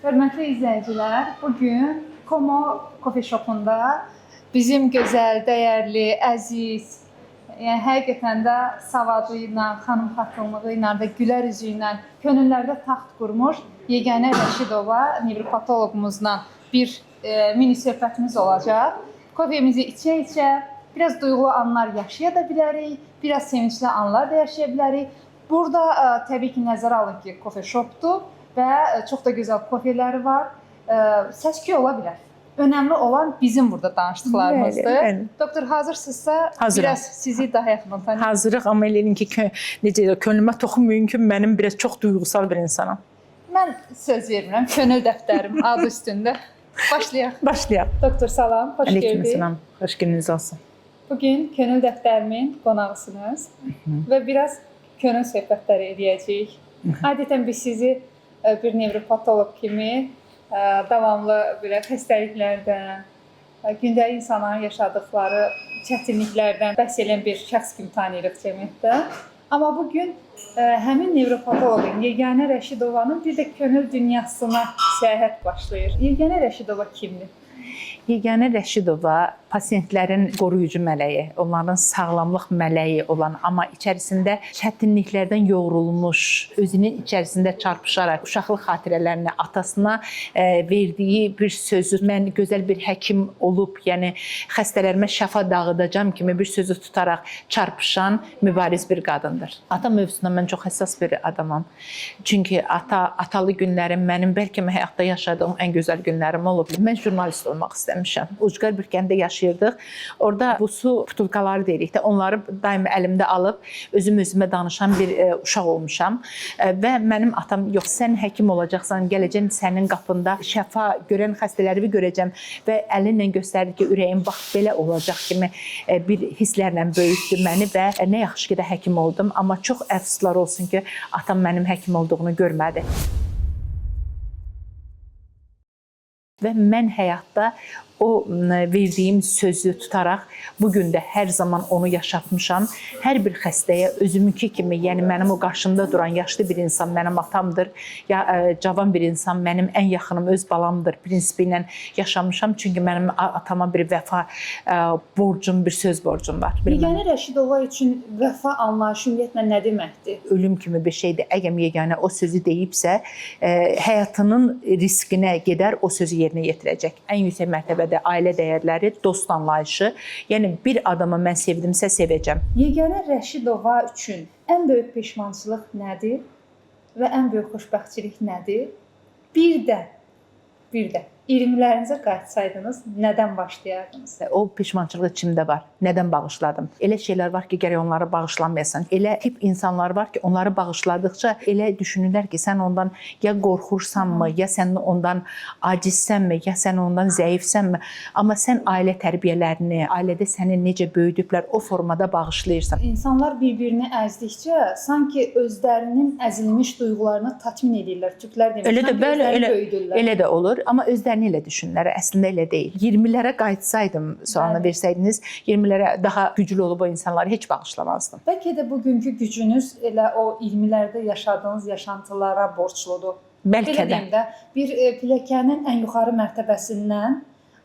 Hörmətli izləyicilər, bu gün Como Coffee Shopunda bizim gözəl, dəyərli, əziz, yəni həqiqətən də savadı ilə, xanım xatınlığı ilə və gülər üzü ilə könüllərdə taxt qurmuş Yeganə Rəşidova nevropatoloqumuzla bir mini söhbətimiz olacaq. Kofemizi içə-içə biraz duyğulu anlar yaşaya da bilərik, biraz sevincli anlar da yaşaya bilərik. Burada təbii ki, nəzərə alın ki, kofe shopdur və çox da gözəl kofeləri var. Səs-küy ola bilər. Önəmli olan bizim burada danışdıqlarımızdır. Bəli, bəli. Doktor, hazırsınızsa Hazıram. biraz sizi daha yaxından tanıyaq. Hazırıq, amma elə elin ki, necə deyir, könlümə toxunmayın ki, mənim biraz çox duyğusal bir insanam. Mən söz vermirəm, könül dəftərim adı üstündə. Başlayaq. Başlayaq. Doktor, salam, xoş gördük. Aleykümselam. Xoş gününüz olsun. Bugün könül dəftərimin qonağısınız və biraz könül söhbətləri eləyəcəyik. Adətən biz sizi bir nevropatoloq kimi davamlı belə xəstəliklərdən, gündəlik insanların yaşadıkları çətinliklərdən bəhs edən bir şəxs kimi tanıyırıq cəmiyyətdə. Amma bu gün həmin nevropatoloqun Yeganə Rəşidovanın bir də könül dünyasına səyahət başlayır. Yeganə Rəşidova kimdir? Yeganə Rəşidova pasientlərin qoruyucu mələyi, onların sağlamlıq mələyi olan, amma içərisində çətinliklərdən yoğrulmuş, özünün içərisində çarpışaraq uşaqlıq xatirələrini atasına verdiyi bir sözü, mən gözəl bir həkim olub, yəni xəstələrimə şəfa dağıdacam kimi bir sözü tutaraq çarpışan mübariz bir qadındır. Ata mövzusunda mən çox həssas bir adamam. Çünki atalı günlərim mənim bəlkə həyatda yaşadığım ən gözəl günlərim olub. Mən jurnalist olmaq istəmişəm. Ucqar bir kənddə yaşayırdıq. Orada bu su butulkaları deyirik də, onları daim əlimdə alıb özüm özümə danışan bir uşaq olmuşam. Və mənim atam yox, sən həkim olacaqsan, gələcəm sənin qapında şəfa görən xəstələri görəcəm və əlinlə göstərdi ki, ürəyim bax belə olacaq kimi bir hisslərlə böyütdü məni və nə yaxşı ki də həkim oldum. Amma çox əfsuslar olsun ki, atam mənim həkim olduğunu görmədi. Və mən həyatda o verdiyim sözü tutaraq bu gün də hər zaman onu yaşatmışam. Hər bir xəstəyə özümünki kimi, yəni mənim o qarşımda duran yaşlı bir insan mənim atamdır, ya cavan bir insan mənim ən yaxınım öz balamdır prinsipi ilə yaşamışam. Çünki mənim atama bir vəfa borcum, bir söz borcum var. Yeganə Rəşidova üçün vəfa anlayışı ümumiyyətlə nə deməkdir? Ölüm kimi bir şeydir. Əgər Yeganə o sözü deyibsə, həyatının riskinə gedər, o sözü yerinə yetirəcək. Ən yüksək mərtəbədə ailə dəyərləri, dost anlayışı. Yəni bir adama mən sevdimsə sevəcəm. Yeganə Rəşidova üçün ən böyük peşmançılıq nədir və ən böyük xoşbəxtçilik nədir? Bir də 20-lərinizə qayıtsaydınız nədən başlayardınız? O peşmançılıq içimdə var. Nədən bağışladım? Elə şeylər var ki, gərək onları bağışlamayasan. Elə tip insanlar var ki, onları bağışladıqca elə düşünürlər ki, sən ondan ya qorxursanmı, ya sən ondan acizsənmi, ya sən ondan zəifsənmi? Amma sən ailə tərbiyələrini, ailədə səni necə böyüdüblər, o formada bağışlayırsan. İnsanlar bir-birini əzdikcə sanki özlərinin əzilmiş duyğularını tatmin edirlər. Türklər demir, Elə də sanki bəli, özlərini elə böyüdürlər. Elə də olur, amma özlərini elə düşünürlər. Əslində elə deyil. 20-lərə qayıtsaydım, sualını versəydiniz, 20-lərə daha güclü olub o insanları heç bağışlamazdım. Bəlkə də bugünkü gücünüz elə o 20-lərdə yaşadığınız yaşantılara borcludur. Bəlkə Belə də. deyim də, bir pilləkənin ən yuxarı mərtəbəsindən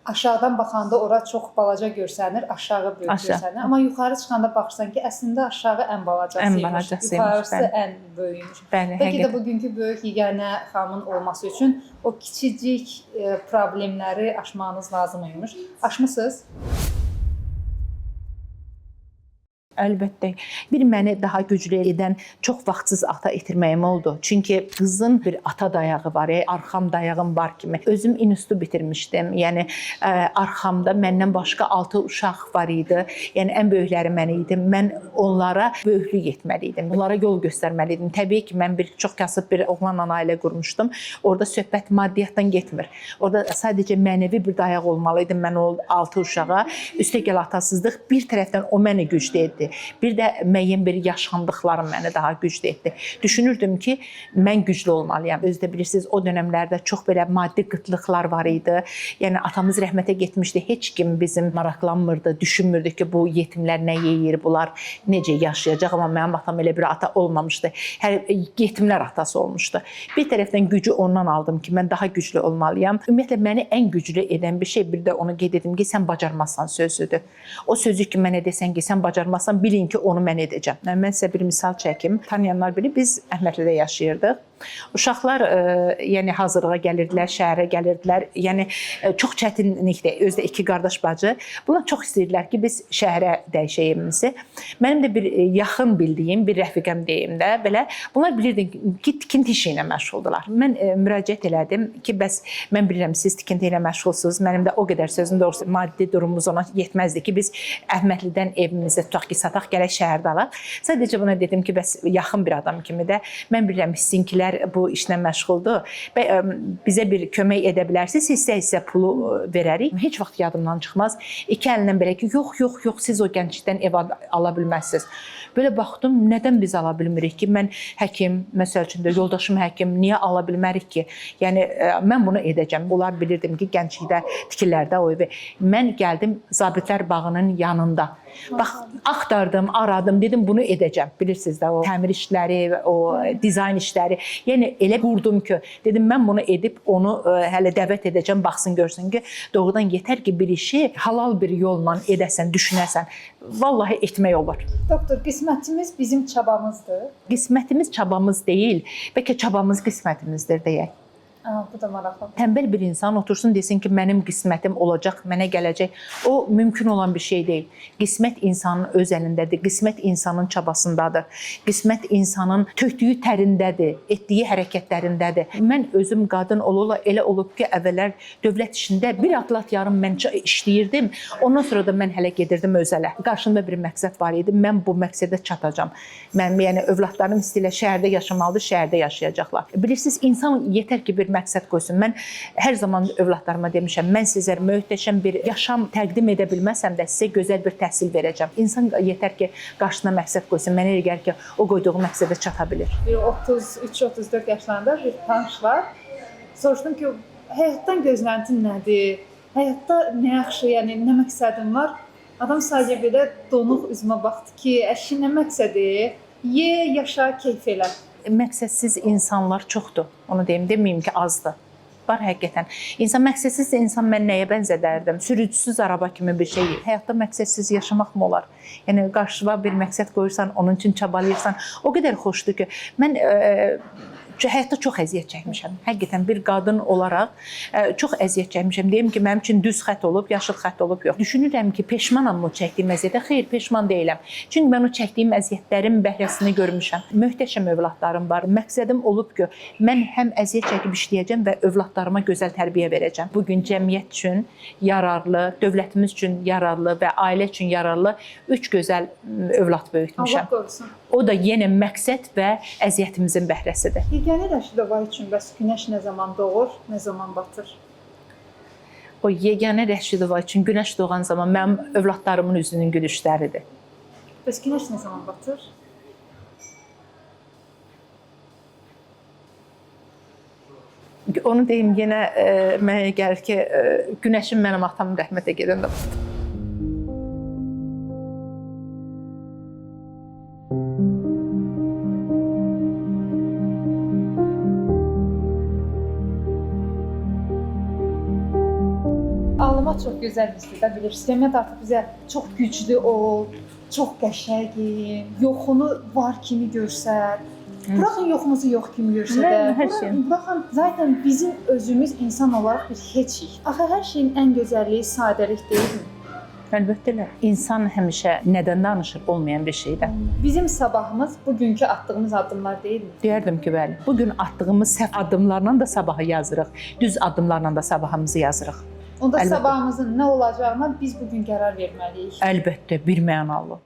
aşağıdan baxanda ora çox balaca görsənir, aşağı böyük görsənir. Amma yuxarı çıxanda baxırsan ki, əslində aşağı ən balacasıymış, Ən balacasıymış, yuxarısı bəli. ən böyüyümüş. Bəli, Bəlkə də həqiqətən. bugünkü böyük Yeganə xanımın olması üçün o kiçicik problemləri aşmağınız lazım imiş. Aşmısınız? Əlbəttə. Bir məni daha güclü edən çox vaxtsız ata itirməyim oldu. Çünki qızın bir ata dayağı var, arxam dayağım var kimi. Özüm institutu bitirmişdim. Yəni arxamda məndən başqa 6 uşaq var idi. Yəni ən böyükləri mən idim. Mən onlara böyüklük etməli idim. Onlara yol göstərməli idim. Təbii ki, mən bir çox kasıb bir oğlanla ailə qurmuşdum. Orada söhbət maddiyyatdan getmir. Orada sadəcə mənəvi bir dayaq olmalı idim mən o 6 uşağa. Üstəgəl atasızlıq bir tərəfdən o məni güclü etdi. Bir də müəyyən bir yaşandıqlarım məni daha güclü etdi. Düşünürdüm ki, mən güclü olmalıyam. Özü də bilirsiniz, o dövrlərdə çox belə maddi qıtlıqlar var idi. Yəni atamız rəhmətə getmişdi. Heç kim bizim maraqlanmırdı, düşünmürdü ki, bu yetimlər nə yeyir, bunlar necə yaşayacaq. Amma mənim atam elə bir ata olmamışdı. Hər yetimlər atası olmuşdu. Bir tərəfdən gücü ondan aldım ki, mən daha güclü olmalıyam. Ümumiyyətlə məni ən güclü edən bir şey, bir də onu qeyd edim ki, sən bacarmazsan sözüdür. O sözü ki, mənə desən ki, sən bacarmazsan, bilin ki, onu mən edəcəm. Mən sizə bir misal çəkim. Tanıyanlar bilir, biz Əhmədlidə yaşayırdıq. Uşaqlar yəni hazırlığa gəlirdilər, şəhərə gəlirdilər. Yəni çox çətinlikdə, özü də iki qardaş bacı. Bunlar çox istəyirdilər ki, biz şəhərə dəyişək evimizi. Mənim də bir yaxın bildiyim bir rəfiqəm deyim də, belə bunlar bilirdi ki, tikinti işi ilə məşğuldular. Mən müraciət elədim ki, bəs mən bilirəm siz tikinti ilə məşğulsunuz. Mənim də o qədər sözün doğrusu maddi durumumuz ona yetməzdi ki, biz Əhmədlidən evimizi tutaq ki, sataq, gələk şəhərdə alaq. Sadəcə buna dedim ki, bəs yaxın bir adam kimi də mən bilirəm sizinkilər bu işlə məşğuldur və bizə bir kömək edə bilərsiniz, hissə-hissə pulu verərik. Heç vaxt yadımdan çıxmaz. İki əlindən belə ki, yox, yox, yox, siz o gənclikdən ev ala bilməzsiniz. Belə baxdım, nədən biz ala bilmirik ki? Mən həkim, məsəl üçün də yoldaşım həkim, niyə ala bilmərik ki? Yəni mən bunu edəcəm. Bunlar bilirdim ki, gənclikdə tikililərdə o evi. Mən gəldim Zabitlər bağının yanında. Bax, axtardım, aradım, dedim bunu edəcəm. Bilirsiniz də o təmir işləri, o dizayn işləri. Yəni elə qurdum ki, dedim mən bunu edib onu hələ dəvət edəcəm, baxsın görsün ki, doğrudan yetər ki bir işi halal bir yolla edəsən, düşünəsən. Vallahi etmək olur. Doktor, qismətimiz bizim çabamızdır. Qismətimiz çabamız deyil, bəlkə çabamız qismətimizdir deyək. Aa, bu da maraqlı. Tənbəl bir insan otursun desin ki, mənim qismətim olacaq, mənə gələcək. O mümkün olan bir şey deyil. Qismət insanın öz əlindədir. Qismət insanın çabasındadır. Qismət insanın tökdüyü tərindədir, etdiyi hərəkətlərindədir. Mən özüm qadın ola-ola elə olub ki, əvvəllər dövlət işində bir atlat yarım mən işləyirdim. Ondan sonra da mən hələ gedirdim özələ. Qarşımda bir məqsəd var idi. Mən bu məqsədə çatacam. Mən yəni övladlarım istəyirlər şəhərdə yaşamalıdır, şəhərdə yaşayacaqlar. Bilirsiniz, insan yetər ki bir məqsəd qoysun. Mən hər zaman övladlarıma demişəm, mən sizə möhtəşəm bir yaşam təqdim edə bilməsəm də sizə gözəl bir təhsil verəcəm. İnsan yetər ki qarşısına məqsəd qoysun. Mənə elə gəlir ki, o qoyduğu məqsədə çata bilir. Bir 33-34 yaşlarında bir tanış var. Soruşdum ki, həyatdan gözləntin nədir? Həyatda nə yaxşı, yəni nə məqsədin var? Adam sadəcə belə donuq üzümə baxdı ki, əşi nə məqsədi? Ye, yaşa, keyf elə. Məqsədsiz insanlar çoxdur. Onu deyim, deməyim ki, azdır. Var həqiqətən. İnsan məqsədsiz insan mən nəyə bənzədərdim? Sürücüsüz araba kimi bir şey. Həyatda məqsədsiz yaşamaq mı olar? Yəni qarşıva bir məqsəd qoyursan, onun üçün çabalayırsan. O qədər xoşdur ki, mən həyatda çox əziyyət çəkmişəm. Həqiqətən bir qadın olaraq çox əziyyət çəkmişəm. Deyim ki, mənim üçün düz xətt olub, yaşıl xətt olub, yox. Düşünürəm ki, peşmanam o çəkdiyim əziyyətə. Xeyr, peşman deyiləm. Çünki mən o çəkdiyim əziyyətlərin bəhrəsini görmüşəm. Möhtəşəm övladlarım var. Məqsədim olub ki, mən həm əziyyət çəkib işləyəcəm və övladlarıma gözəl tərbiyə verəcəm. Bu gün cəmiyyət üçün yararlı, dövlətimiz üçün yararlı və ailə üçün yararlı 3 gözəl övlad böyütmüşəm. Allah qorusun. O da yenə məqsəd və əziyyətimizin bəhrəsidir. Yeganə Rəşidova üçün bəs günəş nə zaman doğur, nə zaman batır? O yeganə Rəşidova üçün günəş doğan zaman mənim övladlarımın üzünün gülüşləridir. Bəs günəş nə zaman batır? Onu deyim yenə mənə gəlir ki, günəşim mənim atam rəhmətə gedəndə batdı. Ağlamaq çox gözəl hissdir də bilirsiniz. Cəmiyyət artıq bizə çox güclü ol, çox qəşəng geyin, yoxunu var kimi görsət. Buraxın yoxumuzu yox kimi görsədək. Hər şey. Buraxın zaten bizim özümüz insan olaraq bir heçik. Axı hər şeyin ən gözəlliyi sadəlik deyilmi? Əlbəttə elə. İnsan həmişə nədən danışır olmayan bir şeydən. Bizim sabahımız bugünkü atdığımız addımlar deyilmi? Deyərdim ki, bəli. Bu gün atdığımız səhv addımlarla da sabahı yazırıq. Düz addımlarla da sabahımızı yazırıq. Onda Əlbəttə. sabahımızın nə olacağına biz bu gün qərar verməliyik. Əlbəttə, bir mənalı.